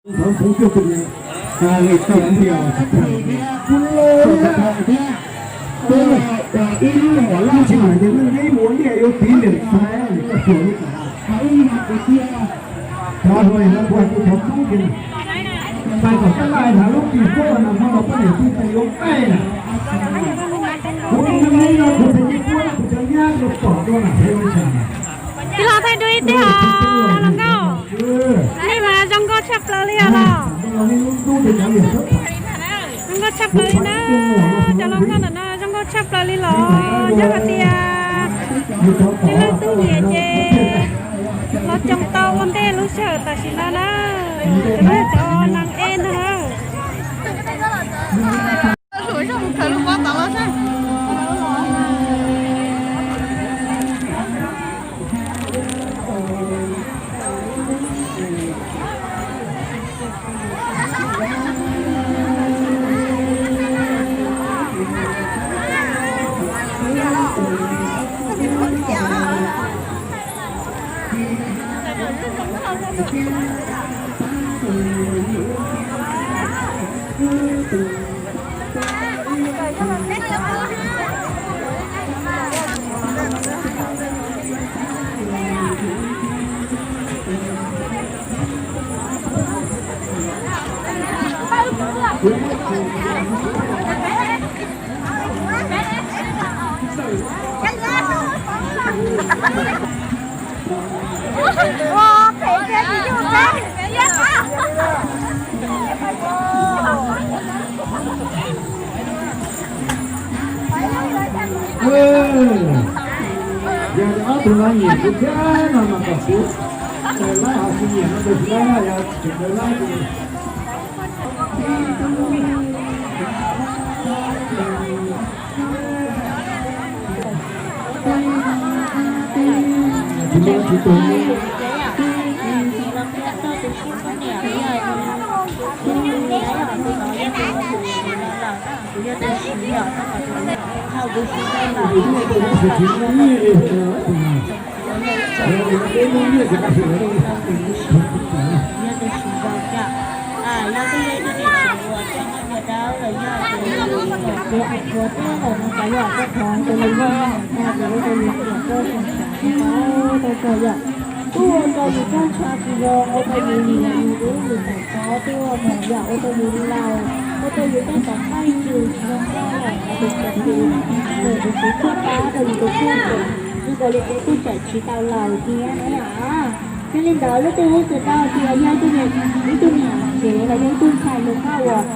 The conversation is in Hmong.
Thov foom coj tus niam, a, li tau tus niam sab tham, tau tau thiab, tau ib lub uas laj tsis hais tias nej mus ua liaj yuav tiv liam xaiv li koj xyuas li cas. Cov hluas no kuj hais kuj cov tub kiag na, pais kom taj laj hnav lub kis fuab no no poj niam twb pais yuav nqaij na. Kuv tus neeg no kuv txhais cia kuab kuv cov nyab los pom dua na, peb lub xyoo na. Tij laug thaij dua ib teg os hluas nkauj. Nej mas zoo nkauj tshaj plaws li os los. Zoo nkauj tshaj plaws li na. Cov hluas nkauj ntawm no zoo nkauj tshaj plaws li los yog hais tias nej leej twg nyiam ces los coj tau ua ntej lub sij hawm tam sim no na. Cov no cov neeg ej no na. Yog ob tug no nyiam kuv thiab no mas kom kuv daws laib, ho tsis nyiam no daws tsis laib, yog tseem daws laib ces tsis tau. Yog tus siv zog coj, yog twb yog ib tug niam tsev uas coj noj coj dawb los yog tus niam tsev ua teb los no cov yog koj thov tus niam tsev ua tau yus tiam koj tseem xav tau tau tau yom. Kuj ua rau yus txoj sia tsis zoo, ua rau yus niam yus tub yus txhais tos tuaj mus yom, ua rau yus laus, ua rau yus tej tom qab yus tsis zoo nkauj lawm, tus txiv, tus txiv tuaj pab rau yus tus kheej ces zoo nkaus li kev kuj tseem tsis tau laus thiab na yom. Yog li ntawd lub twg lub twg tau tias yog ib tug niam, ib tug niam tsev los yog ib tug ntxhais mus koj uas